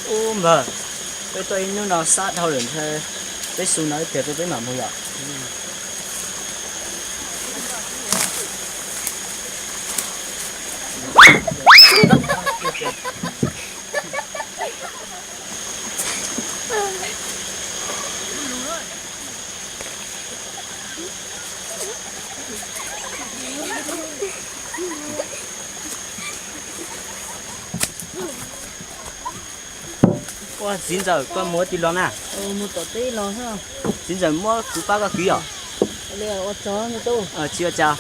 Ub npawg, peb tuaj ib hnub no sab dhau lawm ntag, peb xu no ib pliag rau peb mam mus yom. Ua txiv ntxawm, koj mus ua tib los na? Mus tom teb los. Txiv ntxawm muab kuv pab koj kwv yom? Ua tsaug tub. Tsis ua cas.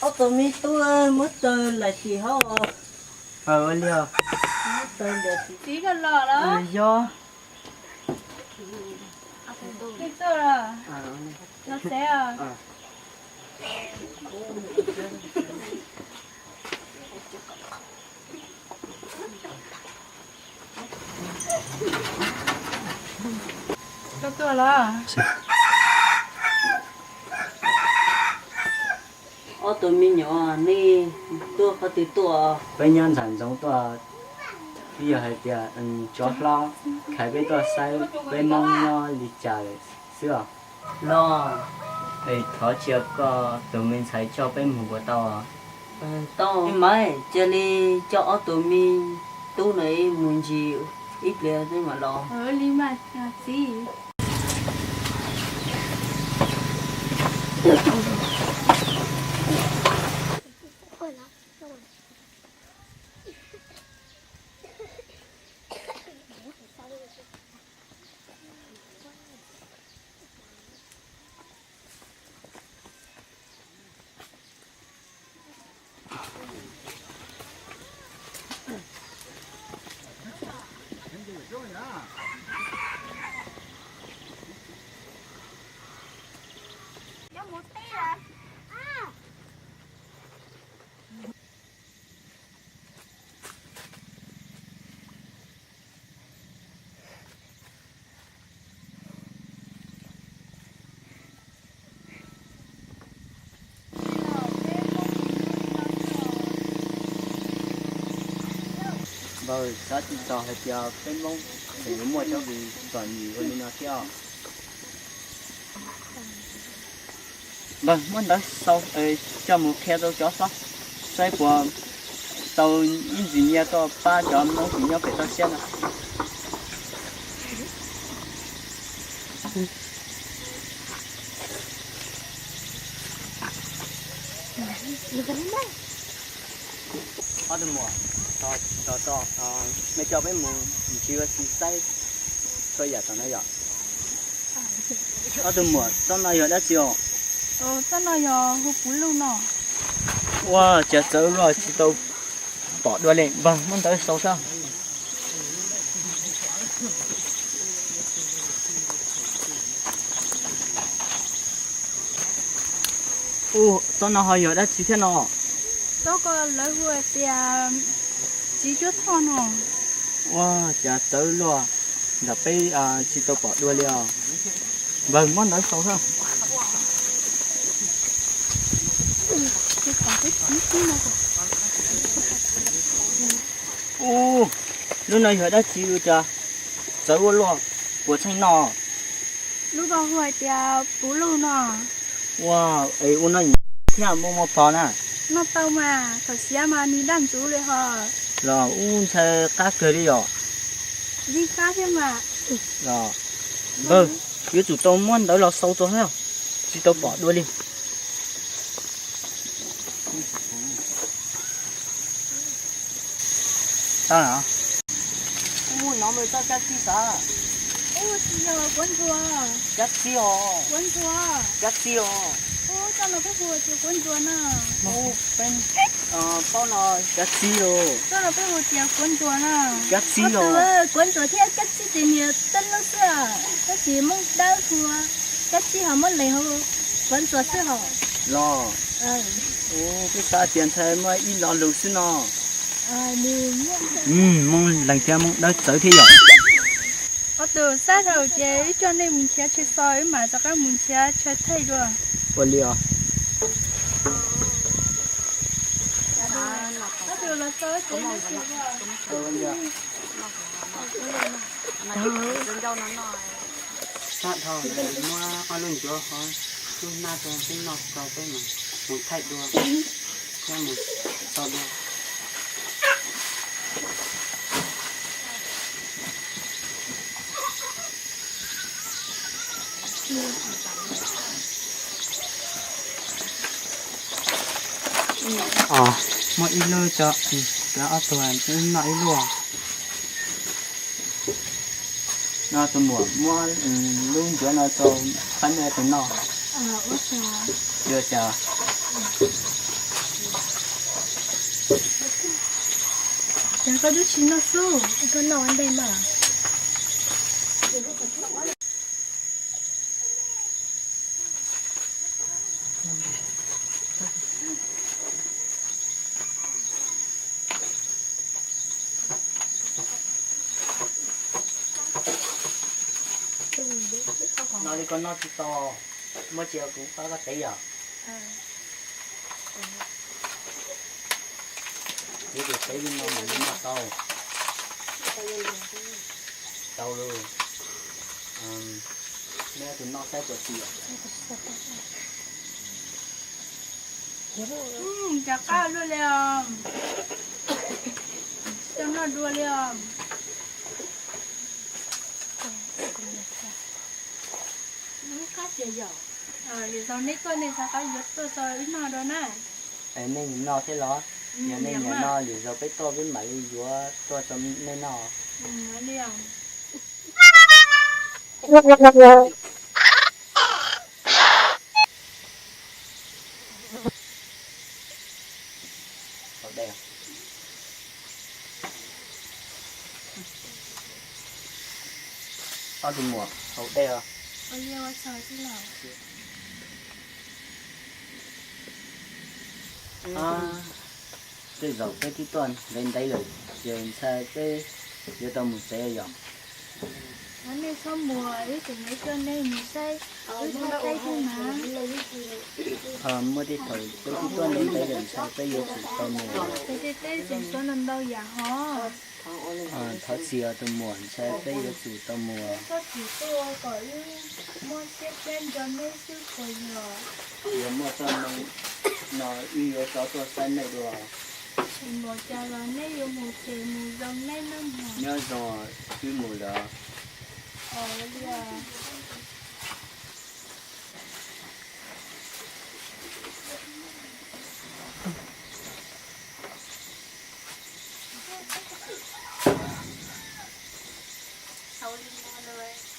Ob tug me tub, muab taws laim tim hauv. Ua li os. Muab taws laim tim. Txiv koj los lawm? Yog. Koj tuaj los? Los tsev os. Koj tuaj los? Ob tug me nyuam, nej tuaj qhov twg tuaj? Peb nyob ntxhais ntxoov tuaj, twb yog hais tias tsov hlob khaiv peb tuaj saib peb Hmoob nyob li cas lawm xwb os. Los, es thov cia koj tus me ntxhais coj peb mus puas tau? Tau mas, cia li coj ob tug me tub no mus ntsis ib pliag mam los. Li mas txiv. Npawg, xav tsis txog hais tias peb Hmoob tseem yuav muaj cov txom nyem ua li no thiab. Npawg, muab ntawv xaus coj mus qhia rau cov hlob saib puas tau ib ntsis nyiaj tuaj pab cov Hmoob tsis nyob pem toj siab no. Ob tug muam, tso tso, nej coj peb mus ntsis ua si saib txhua yam tom no yom. Ob tug muam, tsob no yog dab tsi os? Tsob no yog hu puv luj no. Ua cas txawv luaj tsis tau pom dua li. Npawg, muab ntawv xaus saib. Ua, tsob no ho yog dab tsi thiab no? Tsob ko lawv hu hais tias txiv cuab thoj no. Ua cas txawv luaj, nram peb tsis tau pom dua li os. Npawg, muab ntawv xaus saib. Ua, lub no yog dab tsi ua cas txawv ua luaj, puas txheej noj? Lub ko hu hais tias puv luj no. Ua, es ua no thiaj muaj muaj phov na? Noj tau mas, thaum siav mas nws daj ntxuv li ho. Los ub, ntshai qab kawg li yom. Li qab thiab mas. Los, npawg, yuav tsum tau muab ntawv los xaus rau thiab. Tsis tau pom dua li. Tau no. Kuv mus no mus txog cab txib xav. Ub, tsis yog kuab ntsuag. Cab txib os. Kuab ntsuag. Cab txib os. Ub, txoj no peb hu tias kuab ntsuag na. Ub, peb paub no cab txib os. Txoj no peb hu tias kuab ntsuag na. Cab txib os. Kuab ntsuag thiab cab txib ces nias tej lub xwb, tab sis Moob Dawb hu cab txib ho muab lees hu kuab ntsuag xwb hos. Los. Ub, peb xav tias ntshai muaj ib lo lus xwb no. Moob Lees thiab Moob Dawb txawv thiab yom. Ob tug xab dhau ces wb coj nej mus nrhiav chaw so, wb mam rov qab mus nrhiav chaw thaij dua. Ua li os. Xab dhau muab ob lub ncuav ho lub hnab rau peb noj tso peb mam mus thaij dua thiab mus so dua. Muab ib lub tso, ob tug noj ib lub. No tus muam muab lub ncuav no rau qab nej tus noj. Ua cas? Cas koj twb tsis noj xwb, koj noj ua ntej mas. No li koj noj tsis tau, muab tsis kuv pab koj tev yom. Kuv tus tev li no mas noj tau. Tau lawm. Neb tus noj saib puas tsis. Cov qab luaj li os. Coj noj dua li os. Lwm zaus neb tuaj nej rov qab yuav tuaj rau wb noj dua na. Nej nyiam noj thiab los? Yog nej nyiam noj, lwm zaus peb tuaj peb mam li yuav tuaj rau nej noj. Haus dej. Ob tug muam haus dej os. Tej zaum peb twb tuaj ntev ntev lawm, ces ntshai peb yuav tau mus tsev yom. Nej txhob mus, wb tseem yuav coj nej mus saib wb thaj teb thiab mas. Muaj tej thaum peb twb tuaj ntev ntev lawm, ntshai peb yuav tsum tau mus. Peb tej teb tseem tshuav ntau ntau yam hos. Thov txim os tus muam, ntshai peb yuav tsum tau mus. Txhob txim tuaj kom wb muab siab peb nco neb xwb puas yog? Yog muaj txoj hmoo no wb yuav rov tuaj saib nej dua. Tsis npaum cas los neb yuav mus ces mus zoo neb nawb mog. Nyob zoo, wb mus lawm. Haus li no lawm.